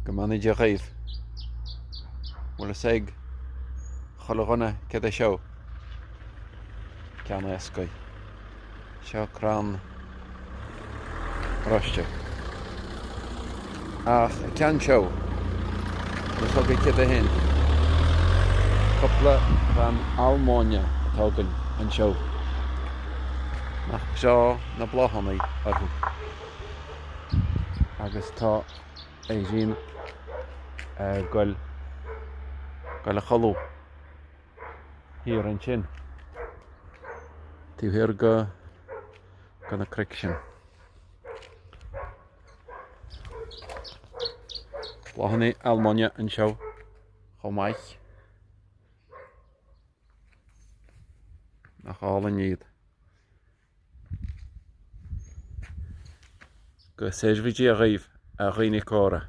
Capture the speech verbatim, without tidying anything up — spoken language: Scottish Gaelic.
Gu math na dheagh dhaoibh. Bhuel, is aig chuile dhuine cead a seo. Ceann-éascaidh. Seo crann-broiste. Ach a' cheann seo, mus thog e cead a h-aon, cupla crann-almóinidh a th' againn an seo. Nach breá na bláthannaí orthu. Agus tá e sin, eh, ag goil, goil a chodladh. Thiar an sin. Taobh thiar gu, gu na creag sin. Bláthannaí almóinidh an seo, cho math. Nach àlainn iad. Gu sèidhbhidh Dia dhuibh, a dhaoine còmhla.